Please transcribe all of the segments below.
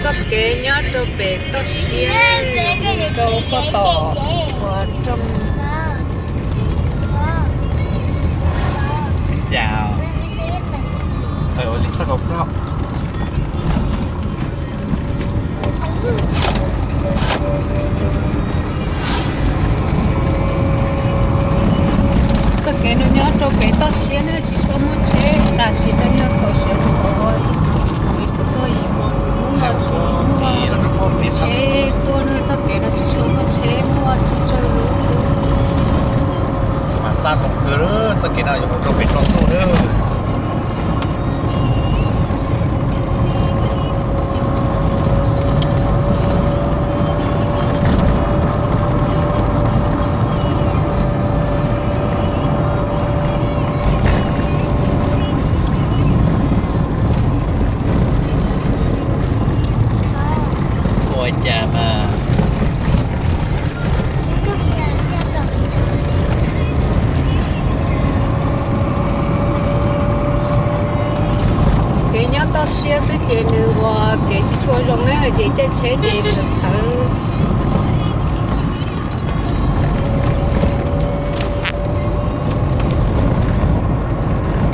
Txoj kev nyob rau pem toj siab rau koj tom uas rooj. Cas ua li txoj kaum plaub. Txoj kev no nyob rau pem toj siab na, tsis tshua muaj tsheb, tam sim no yog thaum sawv ntxov, txog yim hmo nws muaj tsis muaj tsheb tuaj na, txoj kev no tsis tshua muaj tsheb, muaj tsis tsawg lub xwb. Mas xa zoo kawg, txoj kev no yuav mus rau pem toj siab na. Ua cas mas kev nyob toj siab xwb ces nws ua kev tsis tshua zoo na, ces caij tsheb ces thawv thawv.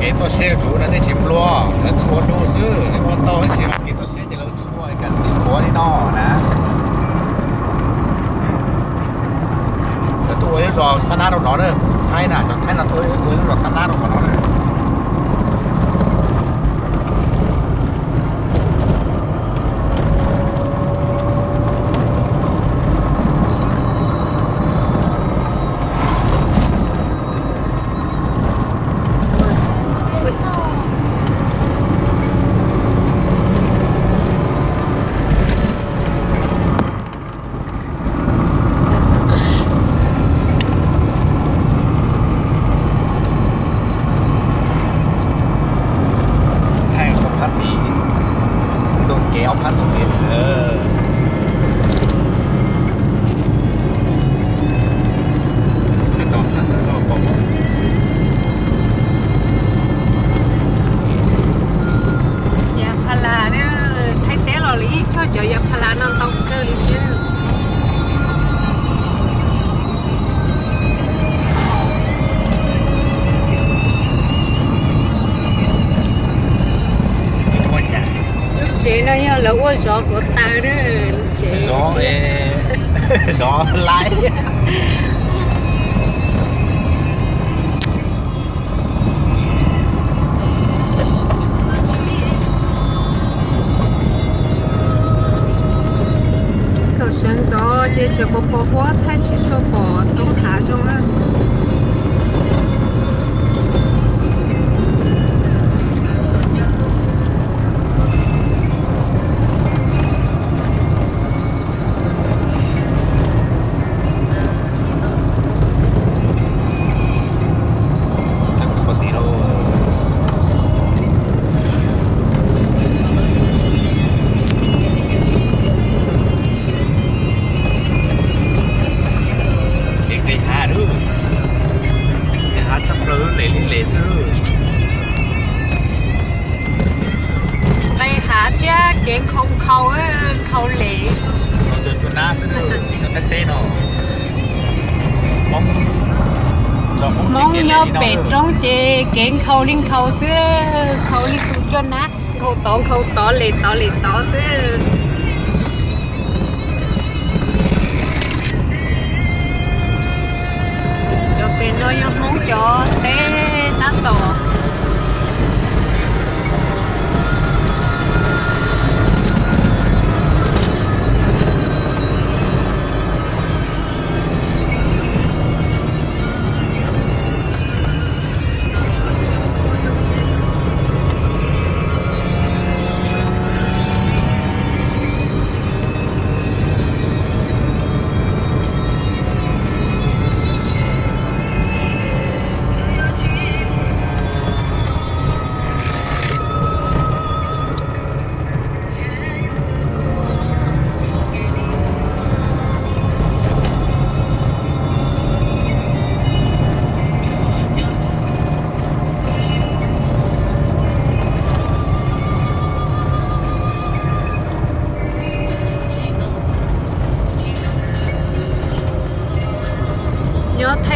Kev toj siab yuav tsum ua tej tsis nplua, lawv tsis ua dua xwb, lawv ua tau tab sis kev toj siab ces lawv yuav tsum ua kaj txij khuav li no na. Lawv tuaj ua lub zos Xab Nab rau no na, Thaib na, cov Thaib no tuaj ua lub zos Xab Nab rau qhov no na. Thaij qhov phab tid, ntu kev ob phab ntu kev. Tab tom xab ntawv no pom yav pha las, Thaib teb los lawv yeej cog cov yav pha las no ntau kawg li thiab. Lub tsev no yog lawv ua zov hluav taws na, lub tsev zov, zov laib. Thaum sawv ntxov ces tseem pos pos huab, thaij tsis tshua pom roob hav zoo na. Qe hav, qe hav tshaj plaws, lem li lem xwb. Qe hav thiab kev nkhaus nkhaus, nkhaus lem. Cov cua nab xwb, cov Thaib teb no. Hmoob nyob pem roob ces kev nkhaus li nkhaus xwb, nkhaus li tus cua nab, nkhaus tod nkhaus tod, lem tod lem tod xwb. Cov pem no yog Hmoob cov teb tab tom.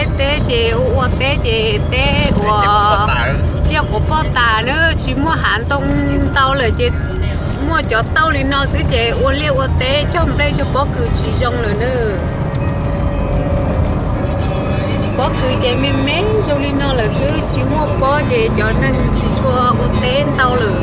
Teb ces ua ua teb ces teb ua liaj quav poj tas na, tsis muaj hav ntoo ntau lawm ces muaj cov tauj li no xwb ces ua liaj ua teb cog nplej cog pob kws tsis zoo lawm na. Pob kws ces me me zoo li no lawm xwb, tsis muaj pob ces cov neeg tsis tshua ua teb ntau lawm.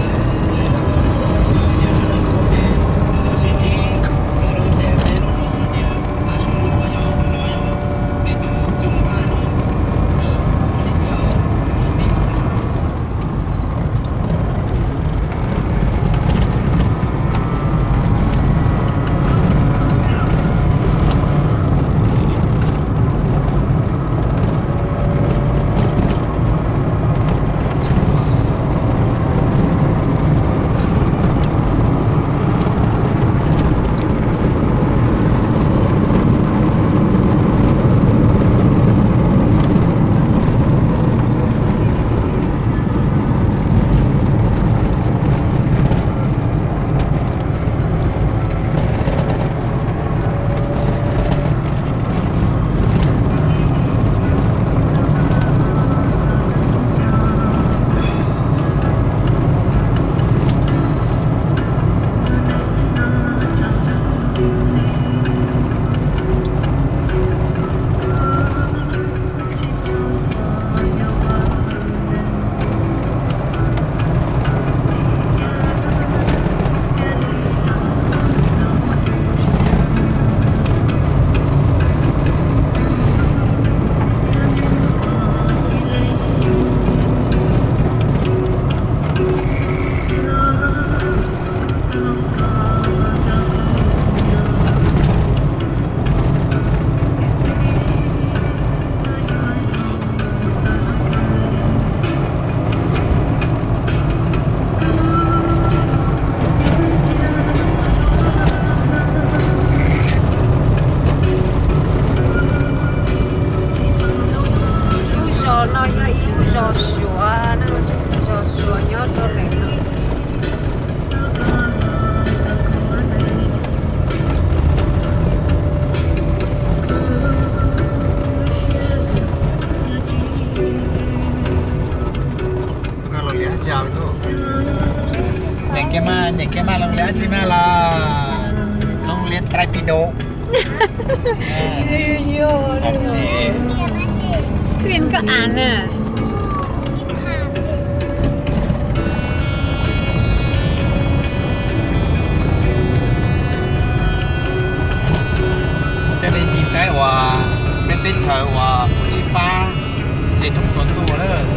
Lub zos no yog ib lub zos Suav, zos Suav nyob rau ntawm no. Nyeem kiag mas, nyeem kiag mas, loos li dab tsi mas los? Loos li Ntaij Pis Dov. Pis koj as na. Coj nej ncig saib uas peb teb chaws uas puv tsib fab, ces rooj tsuas ntuj lawm.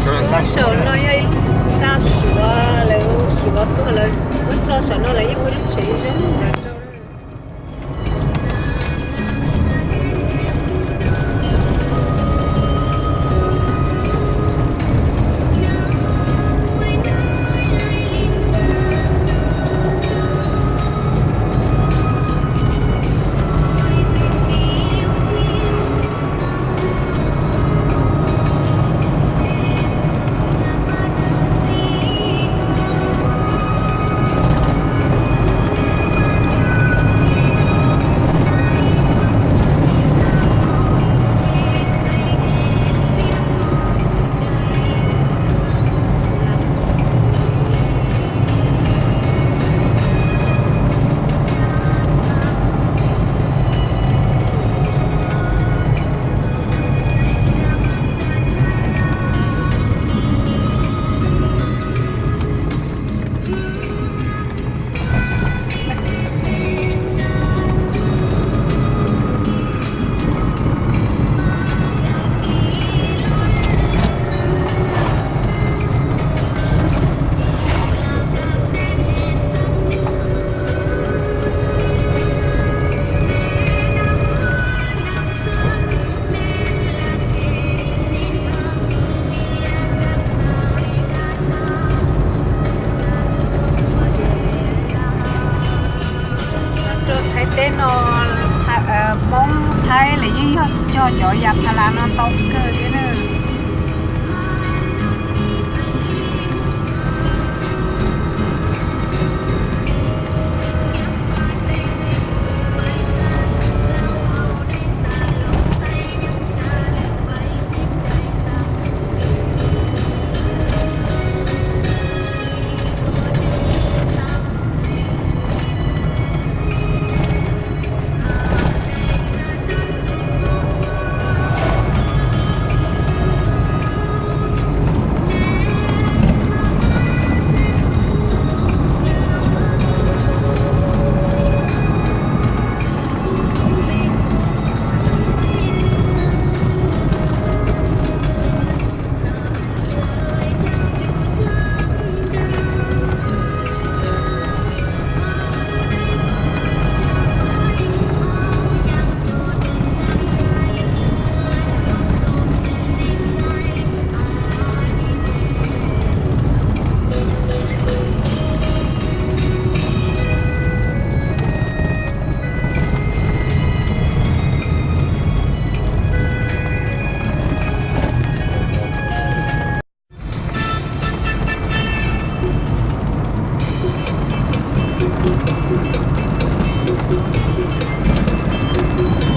Saum no yog ib lub txaj Suav, lawv Suav tuaj lawv muab tso saum no, lawv yeej muaj ib lub tsev zoo ntawd rau. Rau Thaib teb no, Hmoob Thaib lawv yeej yog cog cov yam pha la no ntau kawg thiab na.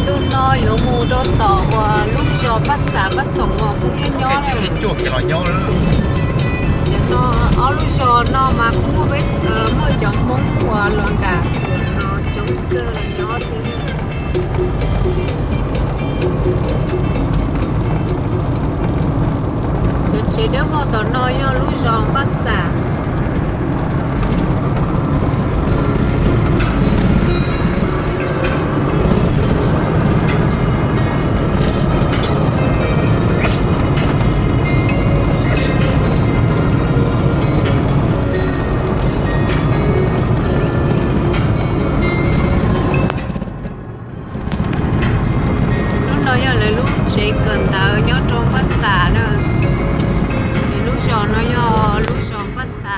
Ntu no yuav mus rau tom uas lub zos Paj Xam Paj Xoom uas kuv thiaj nyob. Cov no ob lub zos no mas kuj muaj peb, muaj cov Hmoob uas los nram Xus no coob kawg los nyob thiab. Cov tsev dawb vog tom no yog lub zos Paj Xam. Lub no yog lawv lub tsev kawm ntawv nyob rau Paj Xam na. Lub zos no yog lub zos Paj Xam.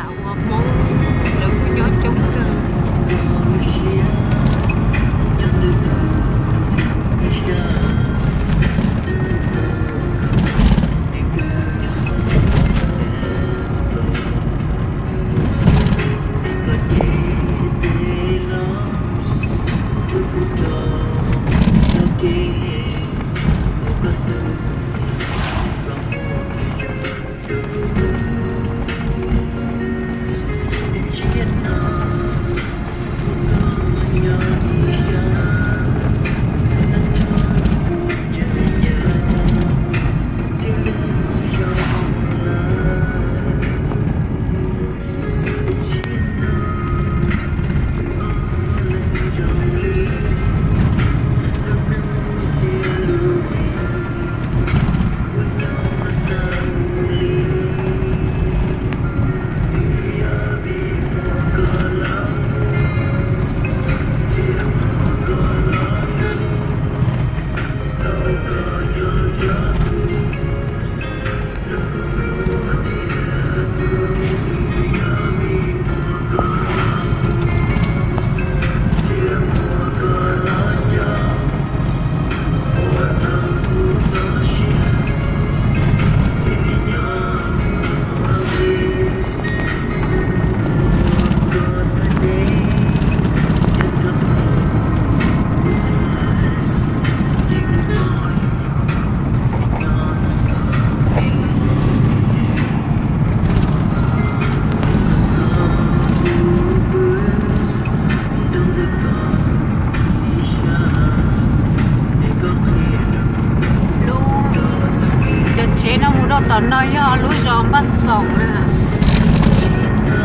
Tom no yog lub zos Npaj Xoom na.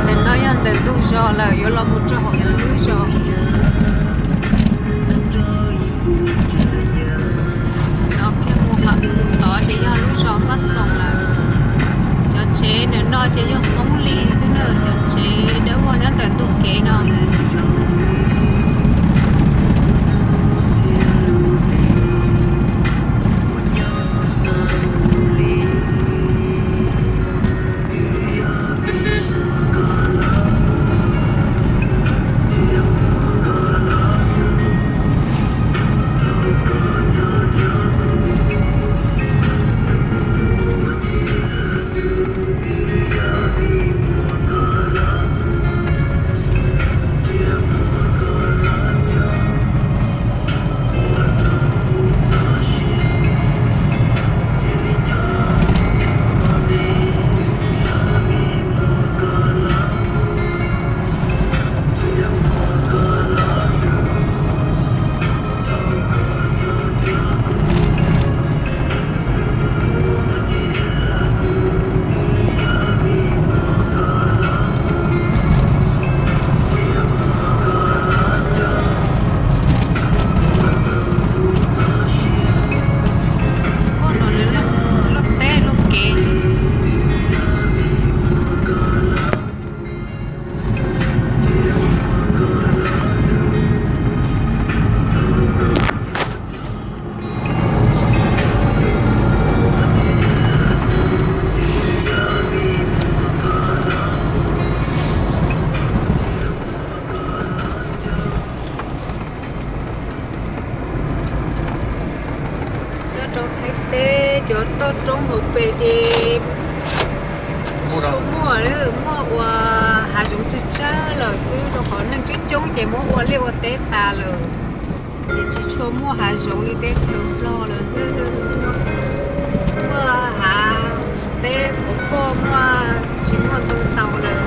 Tam no yog ntawm ntug zos lawm, yuav los mus rau hauv lub zos. No kiag mus hauv tod ces yog lub zos Npaj Xoom lawm. Cov tsev ntawm no ces yog Hmoob li xwb na, cov tsev dawb vog nyob ntawm ntug kev no. Lub teb lub kev. Nyob rau Thaib teb cov toj roob hauv pes ces tsis tshua muaj, muaj ua hav zoov tsawg tsawg lawm xwb, rau qhov neeg coob coob ces muab ua liaj ua teb tas lawm, ces tsis tshua muaj hav zoov li teb chaws Nplog lawm. Muaj hav teb pov poj, muaj, tsis muaj ntoo tau lawm.